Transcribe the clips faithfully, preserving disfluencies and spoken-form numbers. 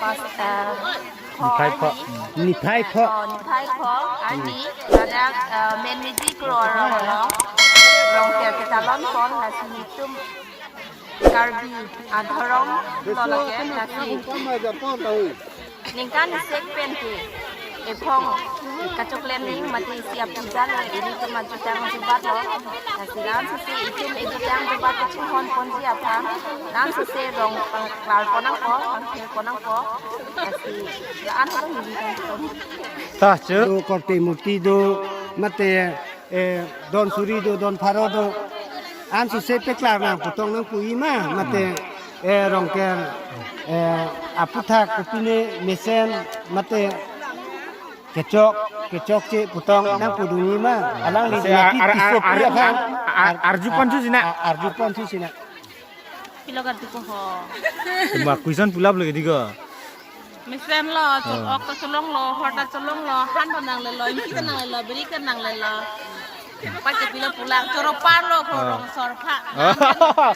Pas, eh, pho Niphai pho. Arni. Niphai pho. Oh, niphai pho arni. Ladak, eh, Menmiji Kro arong along Rongker ketalon pon, lasi nelitum Karbi adhorom lo lake, lasi ningkan isi pen ke ephong kachokle nangji mati isi apujan lo, ilitum ajutang jubat lo. Lasi la-an sese itum ejutang jubat kachinghon ponji aphan la-an sese rong, eh, klar pon nangpo, rongker pon nangpo. Lasi la-an halo hindi kan. Ta chu. Do korte murti do, mate, eh, don suri do, don pharo do. An suse peklar nang putong nangpo-i ma, mate, eh, Rongker, eh, aputhak kopine mesen, mate kechok, kechokche putong nangpudun-i ma. Alangli Ase ar-, ar-, ar-, tisu ar-, pia kan. Ar-, ar-, arju pon thu sina. Ar-, arju pon thu sina. Pilo ka duko ho. Cuma question pulap lagi tiga. Mesen lo, chul Oh. ok ta cholong lo, hor ta cholong lo, han ta nangle lo, ingki ta nangle lo, biri ta nangle lo. Pakai pilo pulang, choro par lo, Ah. korong sorpha. Oh.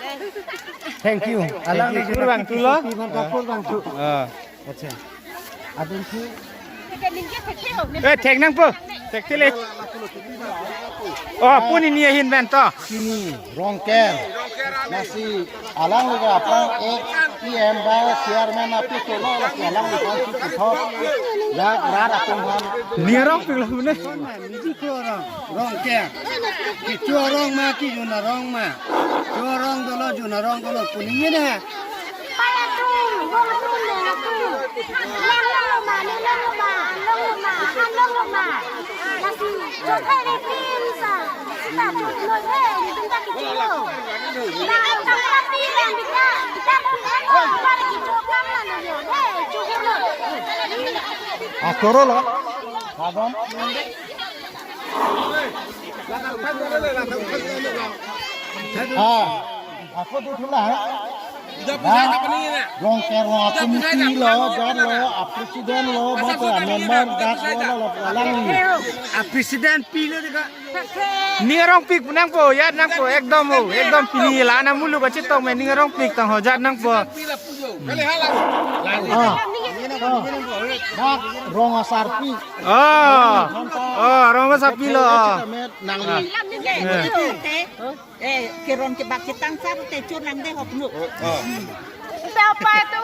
Thank you. Thank you. Alang ni Pur bang tu lo. Pi man kapur bang tu. Ah. Acha. Adun tu. Eh, thek nangpo. Thek thele. Oh, puni ni ahin ben to. Pini Rongker. Lasi alangli ke aphrang ek E M ba chairman api tolo, lasi alangli aphan si puthot. Dak rat atum aphan. Ning arongpik lo mene. Miji Kro arong, Rongker. Kecho arong ma, kejun arong ma. Cho arong dolo, jun arong dolo, puni ni na. Paya tu, bol tu, neng tu. Neng long lo ma, neng long lo ma, an long lo ma, an long lo ma. Lasi, cho thai re tin sa. Sita cho lo he, ni tum ta kichi lo. Na ang ta ka pi le bita, bita pi le lo, ba le kicho kam la lo yo. He, cho lo. Ah, choro lo. Sabon. Ah, ako tu thula hai. Dah, Rongker lo, committee lo, jat lo, a president lo, bangso a member, dak lo, lo, lo, alangli. A president pi lo deka. Ning arongpik pu nangpo, jat nangpo, ekdom ho, ekdom pini la-an amuluk kachetong me ning arongpik tang ho, jat nangpo. Ah. Ah. Dak rong asarpi. Oh. Oh, rong asarpi lo. Nangli. Eh. Eh, keron kebak ketang sar te chur nang de hok nu. Oh. Te apa itu?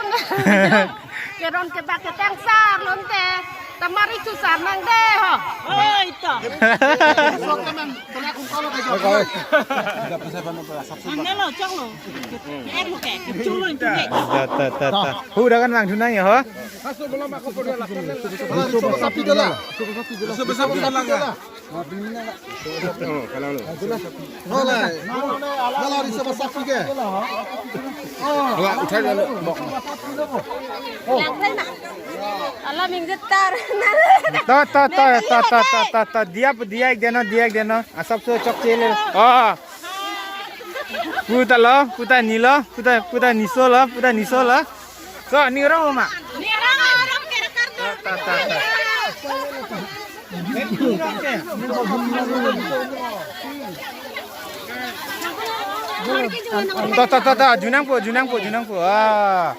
Keron kebak ketang sar lon te. Tamari chusar nang de ho. Oh, itu. Nang de lo, chok lo. Ek lo ke, chur lo itu ke. Ta, ta, ta, ta. Hu dah kan bang tunai ya ho. Sapi dala. Sapi dala. Hola. Hola, uthai dalo. Alam inggetar. Ta, ta, ta, ta, ta, ta, ta, ta, diya, diya ek deno, diya ek deno. Asap so chokche le. Oh. Puta lo, puta ni lo, puta, puta niso lo, puta niso lo. So, ning arong ma? Ning arong, arong kera kartu. Ta, ta, ta. Ta, ta, ta, ta, junangpo, junangpo, junangpo. Ah.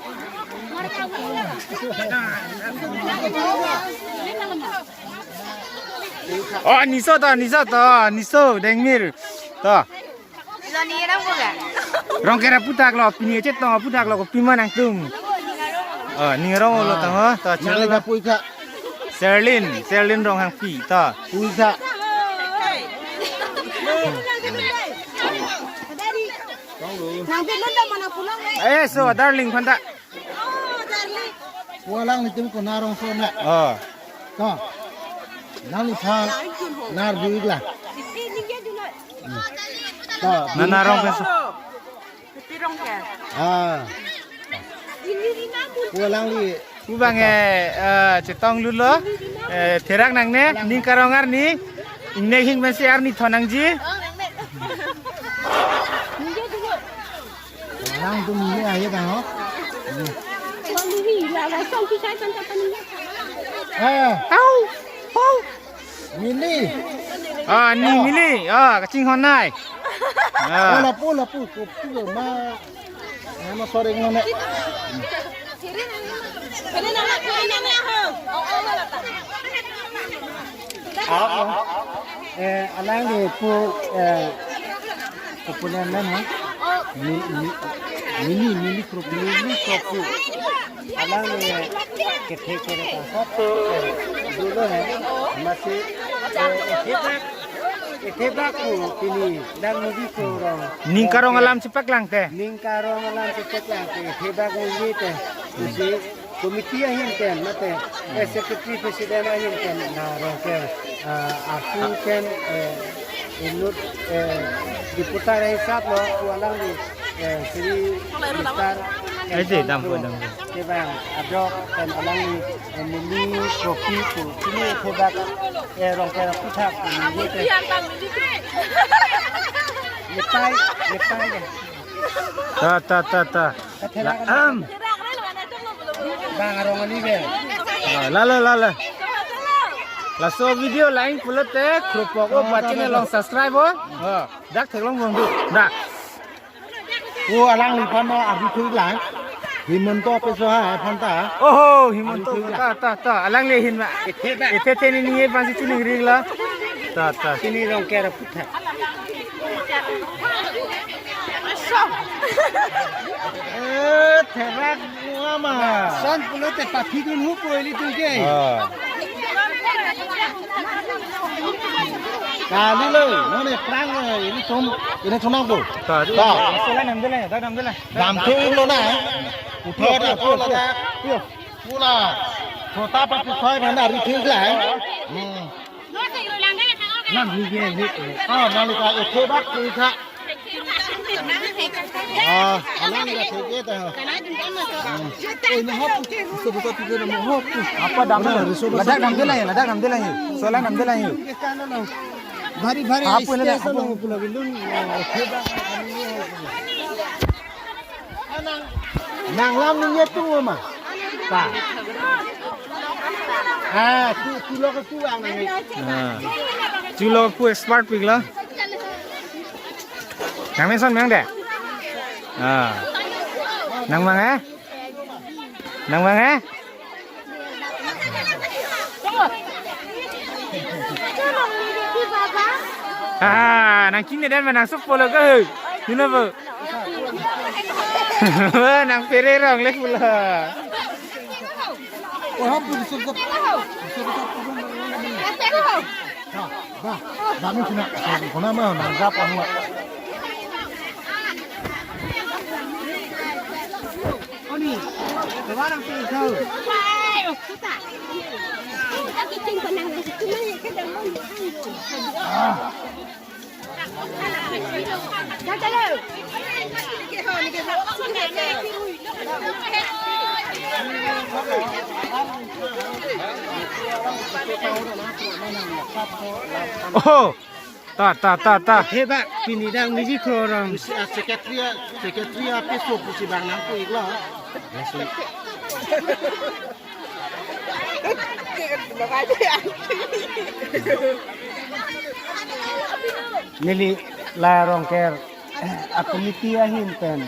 Oh, niso to, niso to, niso, dengmir. To. Rongker aputhak lo, pini chetong aputhak lo, kopi ma nangtum. Oh, ning arong lo tang ho, ta chelo. Nang pu ika. Serlin, Serlin Ronghangpi, ta. Pu ika. Eh, so, darling, phanta. Pu alanglitum konat arongso na. Oh. To. Nangliphan nar bui la. To. Nana arong penso. Ah. Pu alangli. Pu bang eh, eh, chetong lulo. Eh, therak nangne, ning karong arni. Ingne hing pensi arni thon nangji. Nangtum ni ayo tang ho. Eh. Au. Au. Mili. Ah, ni mili. Ah, kachinghon nai. Ah. Oh, lapu, lapu. Kopi lo ma. Ano sorry ngone. Sirin ang Apo, eh, alangli pu, eh, popular man, ha? Mi-, mi-, mini, mini pro, mini pro. Alangli, eh, kethe kere ta sab, eh, dolo hai. Masi, eh, kethe bak, kethe bak ko pini dak movie program. Ning karong alam chepaklangte. Ning karong alam chepaklangte, kethe bak movie te. Masi, committee ahin pen, mate, eh, secretary president ahin pen, la Rongker, ah, asu pen, eh, inut, eh, reporter ahisap lo, pu alangli, eh, Shri Mister Aide, dam ko, dam ko. Kevang ajok pen alangli, eh, neli kopi pu, sini thebak, eh, Rongker aputhak pu, neli ke. Lepai, lepai ke. Ta, ta, ta, ta. La, am. Bang arong ani be. Ah, lalo, lalo. Laso video lain pulote kropok o bachin along subscribe o. Ah, dak theklong bong du. Dak. O alangliphan no abi thui lang. Himanta Pesoha aphan ta. Oho, Himanta. Abi thui lang. Ta, ta, ta. Alangli ahin ma. Ethe ba. Ethe the ni ni bang si chuning ring la. Ta, ta. Sini Rongker aputhak. Eh, therak mama. Son pulote pathi dun hu po ilitum ke. Ah. Kali lo, none prang, eh, ilitum, ilitum nang po. Ta, ta. Sola nam de la, ta nam de la. Nam thu lo na. Utho ta po la. Pula. Kota pa pu soi mana ri thu la. Hmm. Nang hi ye hi. Ah, nang ka ethe bak tu tha. Ah, alang ka the ke ta. Hmm. Eh, na hop. Iso basa tu na hop. Apa dam? Ladak dam de la, ladak dam de la. Sola dam de la. Bhari bhari. Apa ni la? Station lo pula bilun. Ethe bak. Nang lam ningje tu ma. Ta. Ah, tu, tu lo ke tu ang nang. Ah. Tu lo pu expert pik lo. Nang mention mang de. Ah. Nang mang eh? Nang mang eh? Ah, nang kine dan nang sup polo ke. Kine po. Nang pere rong le pula. Oh, hap, bisa, bisa. Ba, ba, ba, mi sina. Kona ma, nang gap ang ma. Oni, kawan ang tinggal. Oh, ta, ta, ta, ta. He ba, pini dang miji kro rong. Secretary, secretary ape so pusi bang nang ko iklo. Neli la Rongker akomiti ahin pen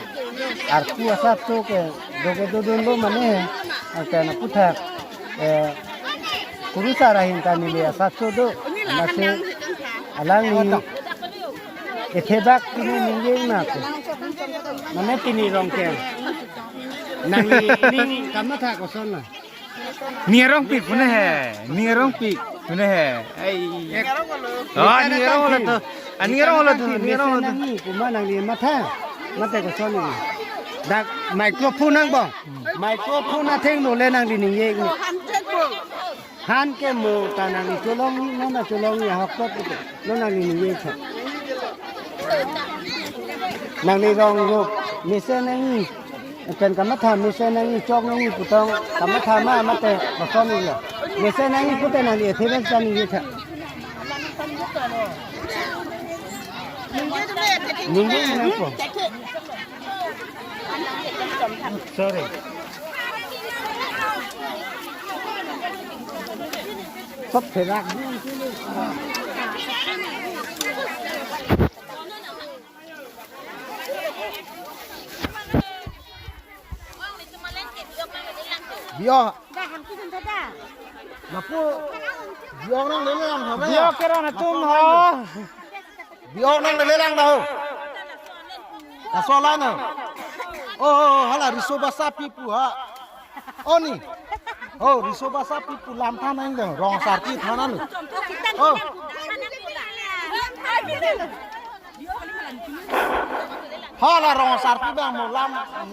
arpu asap so ke doke dodun lo mane, angkan aputhak, eh, kurusar ahin ta neli asap so do, masi alangli ethe bak pini ningje na ko. Mane pini Rongker. Nangli ning kamatha koson na. Ning arong pik pune he. Ning arong pik pune he. Ai. Oh, ning arong lo to. Ah, ning arong lo to. Ning arong lo to. Nangli kuma nangli matha. Mate koson ni. Dak microphone nang bo. Microphone atheng lo le nangli ningje. Han ke mo ta nangli cholong, nona cholong ya hok tot ite. Nona nangli ningje cha. Nangli rong ro, mesen nangji. Pen kamatha mesen nangji, chok nangji putong, kamatha ma mate koson ni lo. Mesen nangji pute nangli ethe bak sa ningje cha. Ningje nang po. Sorry. Sab therak. Bio. Dah, hangki dun dah. Lapu. Bio nanglele lang ho. Bio kerong atum ho. Bio nanglele lang ho. Kasolan ho. Oh, oh, oh, hala riso basa pipu ha. Oh ni. Oh, riso basa pipu lam than nang dong. Rong asarpi than nang. Oh. Hala rong asarpi bang mo lam.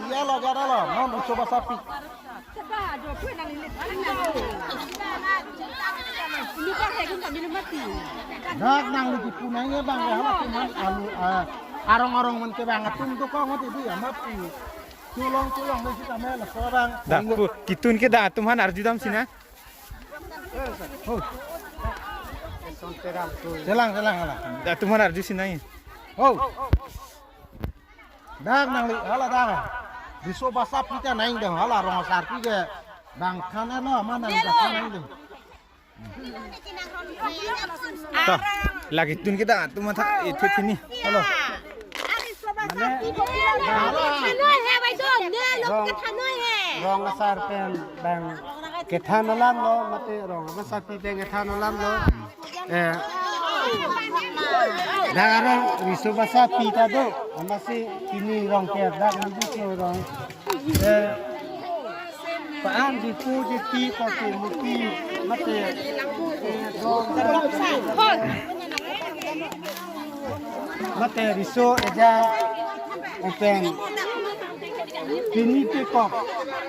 Iya lo gara lo. Non riso basa pi. Dak nangli kipu nangji bang ya, hala teman alu, ah, arong-arong man ke bang atum tu kong hati di ya mapi. Tulong tulong dei sitame laso bang. Dak pu kitun ke dak atum aphan arjudam sina. Oh. Selang selang hala. Dak atum aphan arju sina. Oh. Dak nangli hala dak. Riso basa pi ta nang dong hala rong asarpi ke bang than lo mana bang than nang dong. Ta, lake tun kita tu matha itu sini. Halo. Thanoi hai bhai don, ne lok ke thanoi hai. Rong asar pen bang kethan alam lo, mate rong asarpi pen kethan alam lo. Eh, dak arong riso basa pi ta do, amatsi pini rong ke dak nangji rong. Eh, paan dipu dipi kopi mupi mate, eh, dong, mate riso eja pen pini pekok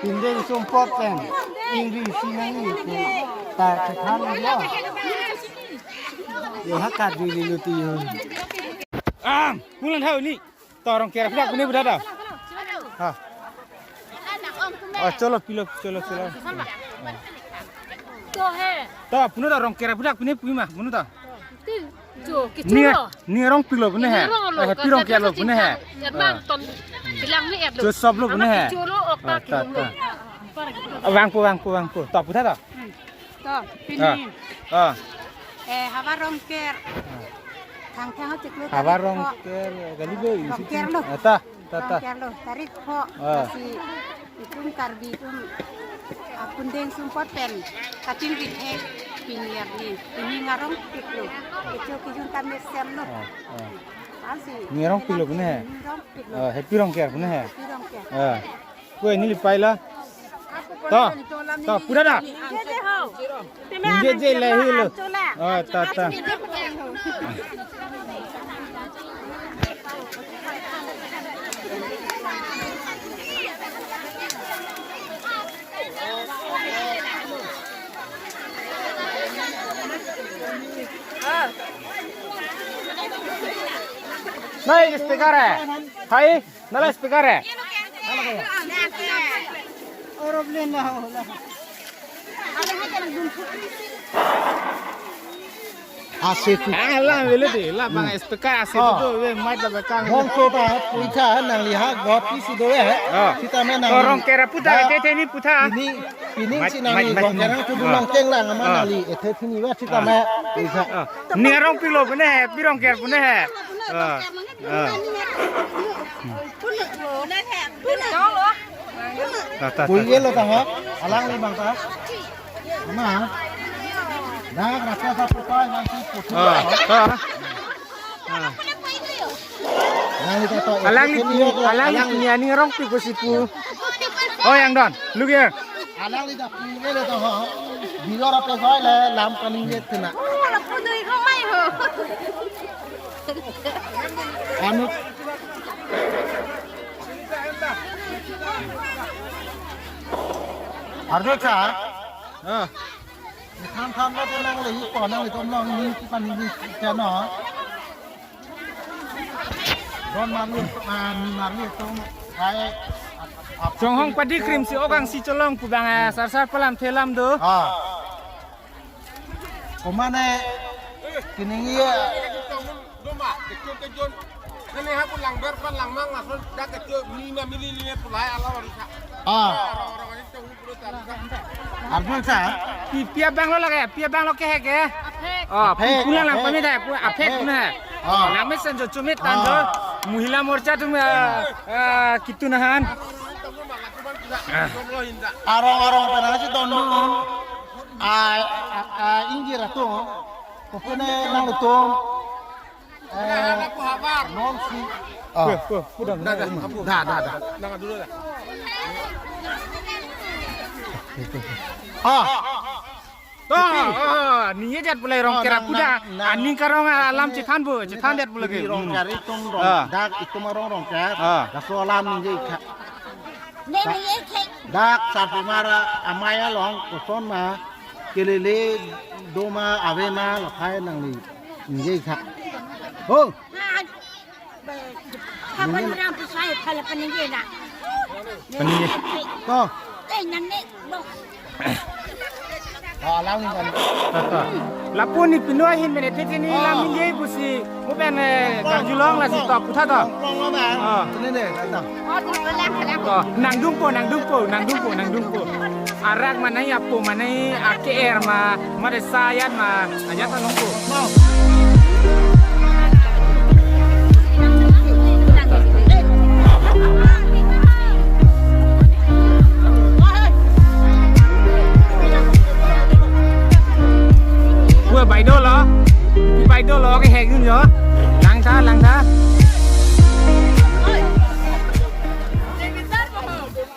pindeng sumpot pen ingri sinangi ta kethan lo. Yo hakat juli luti yo. Am, pulang hau ni. To rong kera pudak pune pudak ta. Ha. Oh, cholo pilo, cholo, cholo. To he. To pune to rong kera pudak pune pui ma, pune to. Ti, jo, ke ni, cholo. Ni rong pilo pune he. Ni rong lo, eh, pi rong kera lo pune he. Erman ton bilang ni erlo. Jo sob lo pune he. Cholo ok ta, ta, kilung lo. Ta. Vangpo, vangpo, vangpo. To pudak to. To, pini. Ah. Ah. Eh, havar rong ker. Thang thang chiklo. Havar rong ker, gali bo, rong ker lo. Ah, ta, ta, ta. Rong ker lo, tarik pho. Ah. Si itum Karbi itum apundeng sumpot pen kachingri he pini arni. Pini ngarong piklo. Kecho kijun kami sem lo. Ah, ah. Asi. Ngarong piklo pune he. Ngarong piklo. Ah, happy rong ker pune he. Happy rong ker. Ah. Kue neli pai la. To, to, pudak ta. Ningje je le hilo. Oh, ta, ta. Nai, speaker hai. Hai. Nala speaker hai. Ase tu. Ah, la vele de, la bang speaker ase tu, ve mic la bekang. Bong so ta puitha nangli ha got isi do he. Ah. Sitame nang. Rong kera pudak, ah, te te ni pudak. Pini, pini mic, si nangli mic, mic, rong kera tu, ah, dulang keng lang ama, ah, nangli. Ethe thini va sitame. Ah. Puitha. Ah. Ni rong piklo pune he, pi rong ker pune he. Ah. Ah. Ta, ta, ta. Pui ye lo ta ha? Alangli bang ta. Ama. Dak rasa sa pupai nang si putu. Ah, ta. Ah. Alangli ta to. Alangli, alangli, alangli ni rong piklo si pu. Oh, yang don. Look here. Alangli ta pui ye lo ta ha. Bilor ape soi le lam paning ye tina. Oh, la pu dui ko mai ho. Anu. Arjun sir. Ah. Tham tham na tenang le hi ko nang le tom long ni ki pan ni chano. Don mami, ah, ni mami tom kai. Chonghong padi krim si okang si cholong pu bang, eh, sar sar palam thelam do. Ah. Komane kining ye. Doma, kejun kejun. Nani hapu langber pan langmang lason dak kejun ni ma mili ni pulai ala warisa. Ah. Orang-orang ini tahu pura tarisa. Arjun sir. Pi, pi abang lo lake, pi abang lo ke he ke? Aphek. Oh, aphek, pu pulang lang aphek. Pamit hai, pu aphek, aphek. Puna hai. Ah. Langmesen jo chumit tan jo. Ah. Mohila Morcha atum, eh, eh, kitun ahan. Arong arong pen nangchetondun. A, a, a, ingjir atum. Kopine nangtum. Eh, non si. Ah. Dah, dah, dah. Ah. To, oh, ningje det pulai Rongker Oh, nang, apuda. Nang, nang. Aning karong alam chethan bo, chethan det pulai ke. Rongker itum rong, Ah. dak itum arong Rongker. Ah. Laso alam ningje ikha. Dak sarpimar amei along koson ma, kelele do ma, ave ma, lahai nangli ningje ikha. Oh. Habang orang pusai pala paninggi na. Paninggi. To. Eh, nang ne, bo. Oh, alam ni kan. To, to. Lapu ni pinu ahin mene titi ni Oh. lam ninggi pusi. Mo pen, eh, karjulong lasi to, putha to. Long, long, long, Oh. Ini deh, datang. Oh, di kalang, kalang. To, nangdungpo, nangdungpo, nangdungpo, nangdungpo. Arak manai apo manai ake er ma, mare sayat ma, ajat anungpo. Wah, baidolo, baidolo, kehek dun jo. Langtha, langtha.